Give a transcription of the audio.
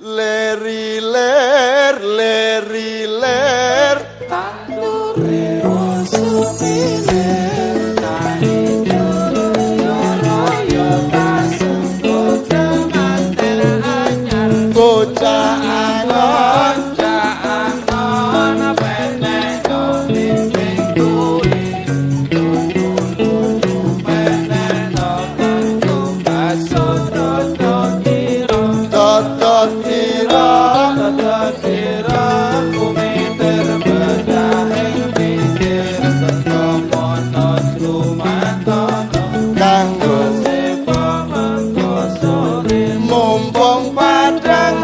Leri ler leri ler Tandure usumilir ijo royo tasenggo temanten anyar bocah angon bocah angon peneko bimbing kuwi peneko kanggo baso toto kira toto tira toto kira kumiter bedah ing pinggir teko mono jumatono kanggo sepo mengko sore mumpung padang